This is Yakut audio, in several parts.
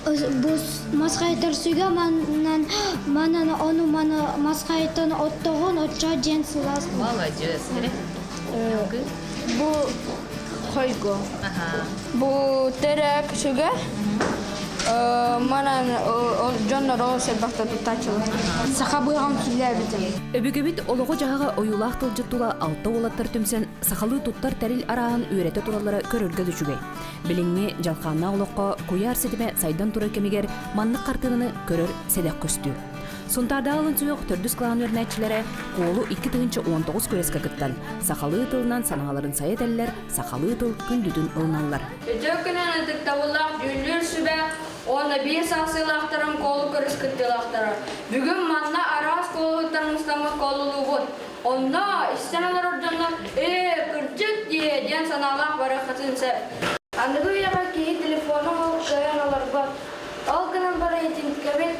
Бу мас хайытар сүгэ манан манан ону маны мас хайытан оттоҕун оччо диэн сылаас. Молодец. Бу хойго. Бу терек сүгэ манан дьоннор ол сэрбэхтэ туттааччылар. Саха быһаҕын сүлээбитим. Өбүгэбит олоҕу-дьаһаҕа ойуулаах тылдьыт тула алта уолаттар түмсэн сахалыы туттар тэрил арааһын үөрэтэ тураллара көрөргө да үчүгэй. Билиҥҥи дьалхааннаах олоххо куйаар ситимэ сайдан турар кэмигэр маннык хартыынаны көрөр сэдэх көстүү. Сунтаардааҕы алын сүһүөх төрдүс кылаан үөрэнээччилэрэ Куолу 2019 күрэскэ кыттан, сахалыы тылынан санааларын сайа этэллэр, сахалыы тыл күндүтүн ылыналлар. Үтүө күнүн ытыктабыллаах дьүүллүүр сүбэ уонна биир саахсыылаахтарын куолу көрүс кыттыылаахтара. Бүгүн манна араас куолуһуттан мустаммыт куолулуубут. Онно истэн олорор дьоннор «Ээ, кырдьык дии» диэн санаалаах барыаххытын сөп. Аныгы үйэҕэ киһи телефону ол кыайан олорбот. Ол гынан баран итинникэбин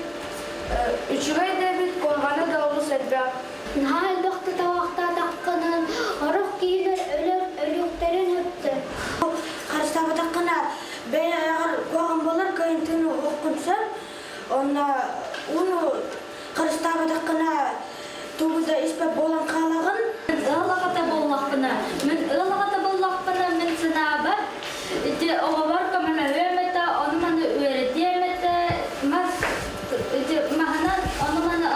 үчүгэй да эбит, куһаҕана да олус элбэх. Наһаа элбэхтэ табахтаатаххынан, орох киһилэр өлөр өлүөхтэрин өттө. Харыстаабатаххына бэйэҕэр куһаҕан буолар, кыайан тыын уһуоххун сөп. Онно ууну Харыстаабатаххына тугу да испэт буолан хаалаҕын. Ыал аҕата буоллахпына, мин ыал аҕата буоллахпына, мин санаабар ити оҕобор көмөлөһүөм этэ, ону-маны үөрэтиэм этэ, мас ити маһынан ону-маны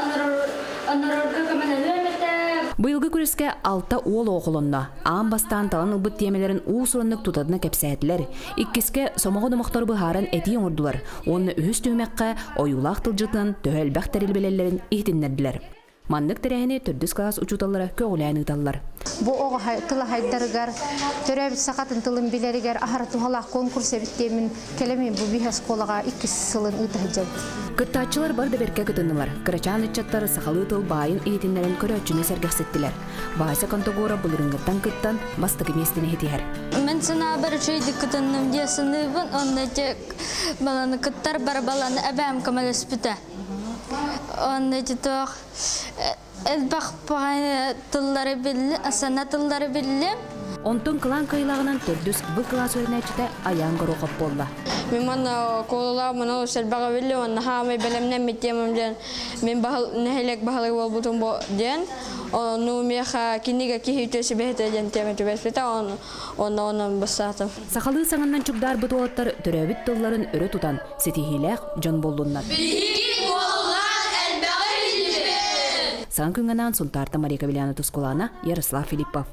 онорорго көмөлөһүөм этэ. Быйылгы күрэскэ алта уол оҕо холонно. Аан бастаан талан ылбыт тиэмэлэрин уус-ураннык тутатына кэпсээтилэр. Иккискэ сомоҕо домохтору быһааран этии оҥордулар уонна үһүс түһүмэххэ ойуулаах тылдьытынан төһө элбэх тэрил билэллэрин иһитиннэрдилэр. Маннык тэрээһини төрдүс кылаас учууталлара көҕүлээн ыыталлар. Бу оҕо тыла хайдарыгар, төрөөбүт сахатын тылын билэригэр аһара туһалаах конкурс эбит диэммин кэлэмин бу биһи оскуолаҕа иккис сылын ыыта сылдьабыт. Кыттааччылар бар да бэркэ кытыннылар. Кырачаан ыччаттар сахалыы тыл баайын иһитиннэрэн көрөөччүнү сэргэхситтилэр. Вася Контогоров былырыыҥҥыттан кыттан бастакы миэстэни ситиһэр. Мин санаабар үчүгэйдик кытынным дии саныыбын, онно ити баланы кыттар барабаланы эбээм көмөлөспүтэ. Онно ити туох элбэх баҕайы тыллары билли, сана тыллары биллим. Онтон кылаан кыайыылааҕынан төрдүс Б кылаас үөрэнээччитэ Айаан Горохов буолла. Мин манна куолулаах маны элбэҕи биллим, уонна хаамай бэлэмнэммит диэмим диэн мин баһыл нэһилиэк баһылыга буолбутум бу диэн Ону миэхэ кинигэ киһи үтүө сүбэһитэ диэн тиэмэ түбэспитэ, онно онон бассаатым. Сахалыы саҥаннан чугдаарбыт уолаттар төрөөбүт тылларын өрө тутан, ситиһиилээх дьон буоллуннар. Биһиги уоллаах элбэҕи биллибит! Саҥа күҥҥэ анаан Сунтаартан Мария Кавеляна Тускулаана, Ярослав Филиппов.